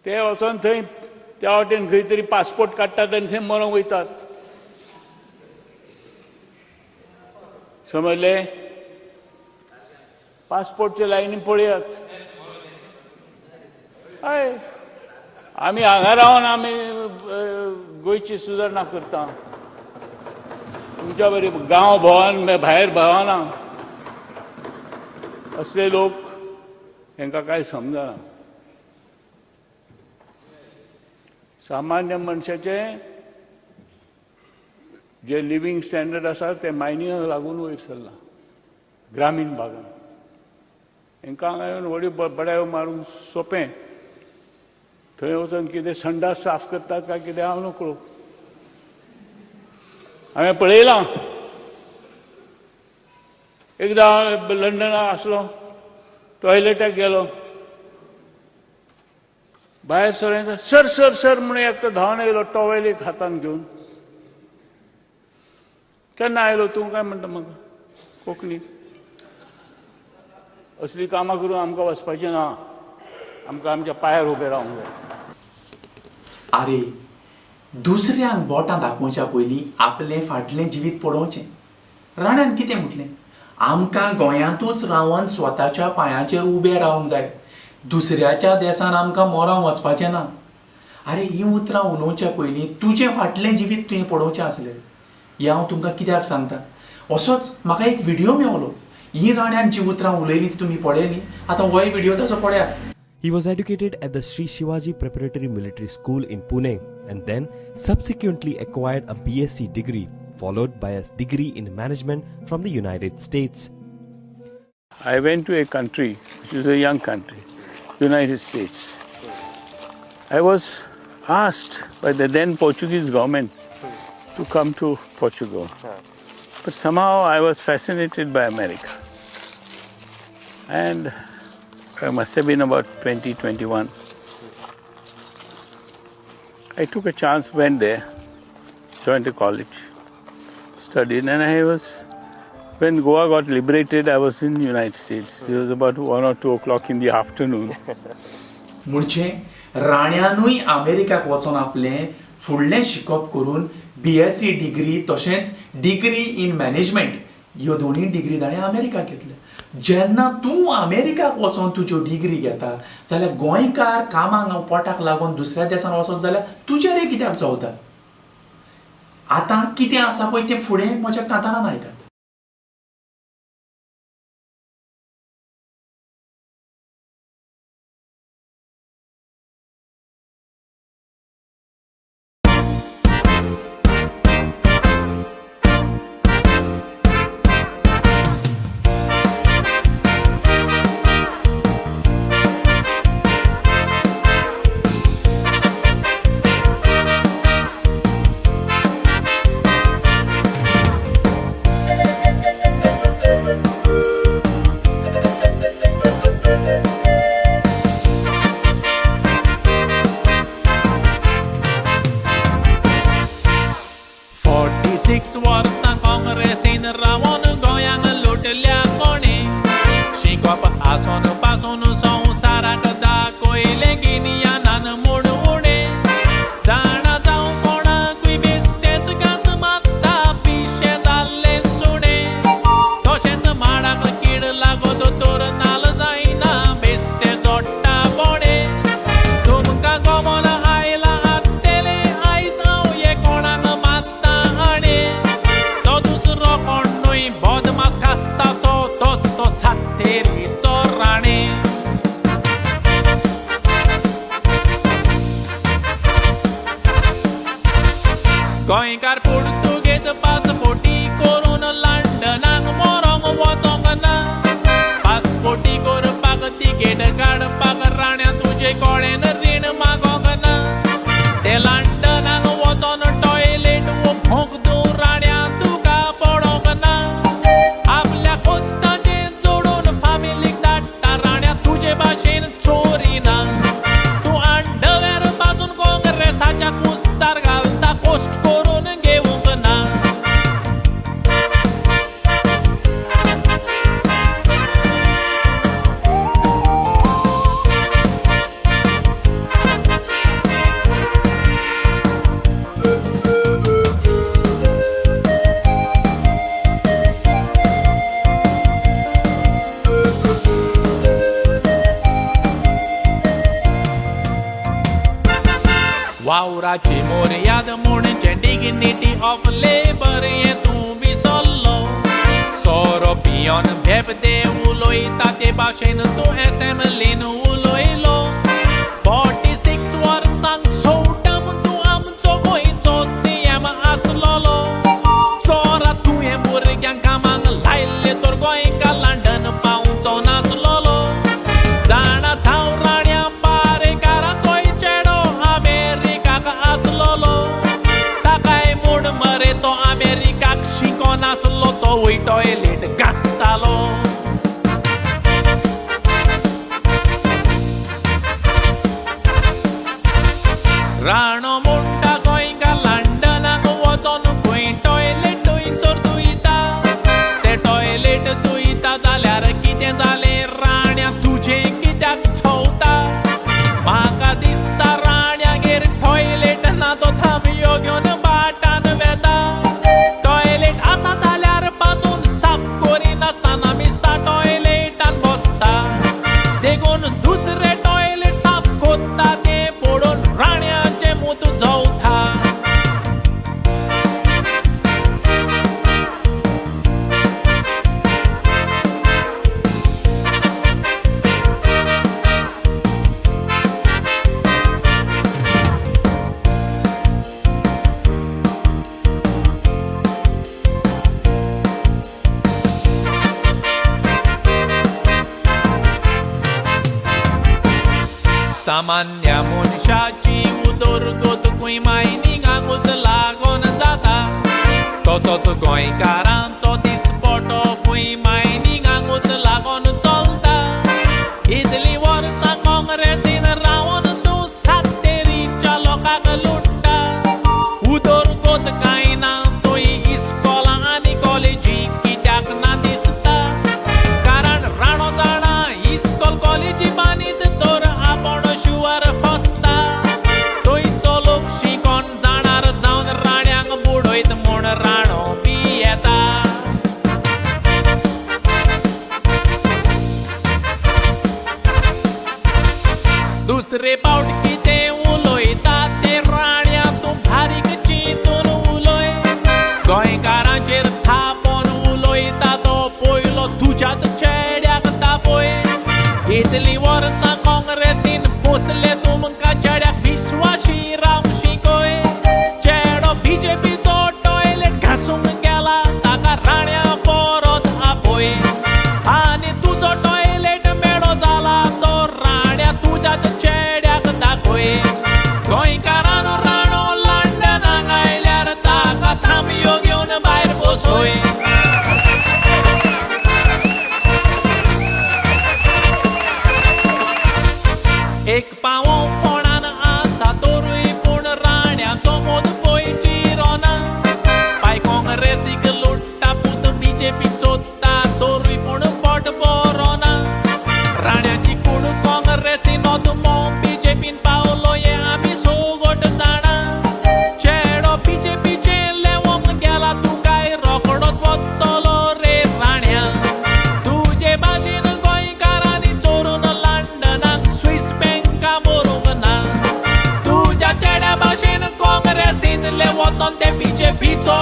ते वचोन थंय त्या वाटेन खंय तरी पासपोर्ट काडटात आनी थंय मरोंक वयतात. समजले? पासपोर्टचे लायनी पळयात. हय, आमी हांगा रावन आमी गोंयची सुदारणा करता. तुमच्या बरी गांव भोंवन भायर भोंवना. असले लोक हांकां कांय समजना. सामान्य मनशाचें जे लिव्हींग स्टँडर्ड आसा तें मायनिंगाक लागून वयर सरलां ग्रामीण भागान. हांकां हांगा येवन व्हडल्यो बडायो मारूंक सोंपें. थंय वचून कितें संडास साफ करतात काय कितें हांव नकळो. हांवें पळयलां. एकदां हांव लंडनाक आसलो, टॉयलेटाक गेलो, भायर सर सर सर सर म्हणून एकटो धांवन येयलो टॉवेल एक हातान घेवन. केन्ना आयलो तूं काय म्हणटा म्हाका कोंकणी. असली कामां करून आमकां वचपाचें ना, आमकां आमच्या पांयार उबें रावंक जाय. आरे, दुसऱ्यांक बोटां दाखोवच्या पयलीं आपलें फाटलें जिवीत पळोवचें. राण्यान कितें म्हटलें? आमकां गोंयांतूच रावन स्वताच्या पांयाचेर उबें रावंक जाय, दुसऱ्याच्या देसान आमकां मरोंक वचपाचें ना. आरे, हीं उतरां उलोवच्या पयलीं तुजें फाटलें जिवीत तुवें पळोवचें आसलें. हें हांव तुमकां कित्याक सांगता, असोच म्हाका एक व्हिडियो मेवलो. ही राण्यान जी उतरां उलयलीं ती तुमी पळयलीं, आतां होय व्हिडियो तसो पळयात. He was educated at the Sri Shivaji Preparatory Military School in Pune and then subsequently acquired a BSc degree, followed by a degree in management from the United States. I went to a country, which is a young country, United States. I was asked by the then Portuguese government to come to Portugal. But somehow I was fascinated by America. And I must have been about 20, 21. I took a chance, went there, joined a college, studied, and I was, when Goa got liberated, I was in the United States. It was about 1 or 2 o'clock in the afternoon. म्हणजे राण्यानूय अमेरिकाक वचोन आपलें फुडलें शिकप करून BSc degree तशेंच degree in management ह्यो दोनूय डिग्री ताणें अमेरिकाक घेतल्यो. जेन्ना तूं अमेरिकाक वचोन तुज्यो डिग्री घेता जाल्यार गोंयकार कामाक पोटाक लागून दुसऱ्या देसान वचत जाल्यार तुजेर कित्याक चवता? आतां कितें आसा पळय तें फुडें म्हज्या कांतारान आयकात. वर्सां काँग्रेसीन रावन गोंयांक लुटल्या कोणें, शिकप आसून पासून संवसाराक दाखयलें गिन्यानान म्हूण उणें. जाणा जावं कोणाकूय बेश्टेच घांस मारता पिशें जाल्लें सुणें, तशेंच माडाक कीड लागत तर नाल जायना बेश्टें जोडटा बोणें. तुमकां गमन आयलां आसतलें आयज हांव हें कोणाक मारता हाणें, तो दुसरो कोण न्हय बदमास कास्ताचो तोच तो सातेरीचो राणे. गोंयकार पुर्तुगेज पासपोर्टी करून लंडनाक मरोंक वचोंक ना, पासपोर्टी करपाक तिकेट काडपाक राण्या तुजे कडेन रीण मागोंक ना. ते लंडनाक वचोन टॉयलेट ओंक तूं राण्या तुका पडोंक ना, आपल्या कोस्टाचें जोडून फामिलीक धाडटा राण्या तुजे भाशेन चोरी ना. तूं अंडरवेर पासून काँग्रेसाच्या कुस्तार घालता कोश्ट करून घेवंक ना. वावराची मोर्याद म्हणचे डिग्निटी ऑफ लेबर हें तूं विसरलो. सोरो पियोन बेबदे उलयता ते भाशेन तूं एसेंब्लीन उलयलो. 46 वर्सांक सोवटम तूं आमचो गोंयचो सीएम आसलोलो. चोरा तुवें भुरग्यांक कामाक लायल्ले तर गोंयकार लंडन पावचो नासलोलो. जाणा जावं राण्या पारेकाराचोय चेडो अमेरिकाक आसलोलो. ताकाय म्हूण मरे तो अमेरिकाक शिकोन आसलो, तोवूय टॉयलेट घासतालो. राणो म्हणटा गोंयकार लंडनाक वचोन खंय टॉयलेट थंयसर धुयता. ते टॉयलेट धुयता जाल्यार कितें जालें राण्या तुजें कित्याक छवता? म्हाका दिसता राण्यागेर टॉयलेट ना, तो थांबयो घेवन बाटान वेता. टॉयलेट आसा जाल्यार पासून साफ करिनासतना मिस्ता टॉयलेटान बसता. देखून दुसरे टॉयलेट साफ कोत्ता तें पळोवन राण्याचें मूत जवता. सामान्य मनशाची उदरगत खंय मायनिंगाकूच लागून जाता, तसोच गोंयकारांचो दिसपटो खंय मायनिंगाकूच लागून चलता. इतलीं वर्सां काँग्रेसीन रावन तूं सातेरीच्या लोकांक लुट्टा. उदरगत कांय ना थंय इस्कोलां आनी कॉलेजी कित्याक ना दिसता? कारण राणो जाणा इस्कोल कॉलेजी बांदीत तर आपूण शुवर फसता. थंयचो लोक शिकोन जाणार जावन राण्यांक बुडयत म्हूण राणो पियेता. दुसरे पावट कितें उलयता तें राण्या तूं बारीक चिंतून उलय. गोंयकारांचेर थापोन उलयता तो पयलो तुज्याच चेड्याक तापय. इतलीं वर्सां काँग्रेसीन पोसले तुमकां चेड्याक विस्वाशी रावंक शिकय. चेडो बीजेपीचो टॉयलेट घासूंक गेला ताका राण्या परत आपय. आनी तुजो टॉयलेट मेळो जाला तो राण्या तुज्याच चेड्याक दाखय. गोंयकारान राणो लंडनाक आयल्यार ताका थांबयो घेवन भायर बसय. एक पावो फोणान आसा तरूय पूण राण्याचो मोद पळयची रोना. पाय काँग्रेसीक लुट्टा पूत बीजेपी चोदता तरूय पूण पोट बरो ना. राण्याची कूड काँग्रेसीन अदमो बीजेपीन पावलो हें आमी सोगट जाणा. चेडो बीजेपीचें लेवोंक गेला तूं काय रोकडोच वतलो रे राण्या. तुजे भाशेन गोंयकारांनी चोरून लंडनाक स्विस बँका मरूंक ना. तुज्या चेड्या भाशेन काँग्रेसींतले वचोन ते बीजेपीचो